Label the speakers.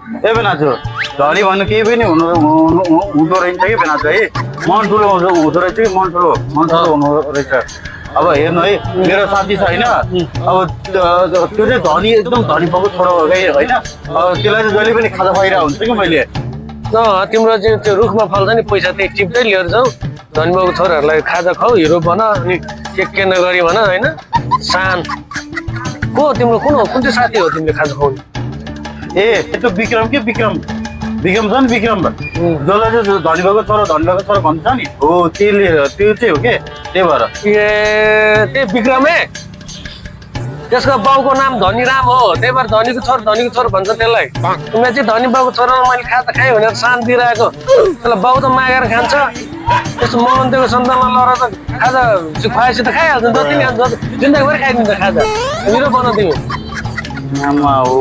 Speaker 1: ए बेनाजु धनी भन्नु केही पनि हुँदो रहेछ कि बेनाजु है मन ठुलो हुँदो रहेछ कि मन ठुलो हुँदो रहेछ अब हेर्नु है मेरो साथी छ होइन अब त्यो चाहिँ धनी एकदम धनी भएको छोरो हो कि होइन त्यसलाई चाहिँ जहिले पनि खाजा खुवाइरहेको हुन्छ कि मैले
Speaker 2: तिम्रो चाहिँ त्यो रुखमा फल्छ नि पैसा त्यही टिप्दै लिएर जाऊ धनी बाबुको छोराहरूलाई खाजा खाऊ हिरो बना अनि के नगरी भन होइन सान को तिम्रो कुन चाहिँ साथी हो तिमीले खाजा खुवाउने
Speaker 1: ए त्यो विक्रम छ नि विक्रम जसलाई चाहिँ धनी भएको छोरो भन्छ नि हो त्यो चाहिँ हो के त्यही भएर
Speaker 2: ए त्यही विक्रमे त्यसको बाउको नाम धनीराम हो त्यही भएर धनीको छोरो भन्छ त्यसलाई तिमीले चाहिँ धनी बाउको छोरालाई मैले खाजा खाएँ भनेर सान दिइरहेको त्यसलाई बाउ त मागेर खान्छ त्यस्तो महन्तीको सन्तानलाई लएर त खाजा खुवाएपछि त खाइहाल्छ जति नि जिन्दगीभरि खाइदिन्छ खाजा हिरो बन तिमी
Speaker 1: आमा हो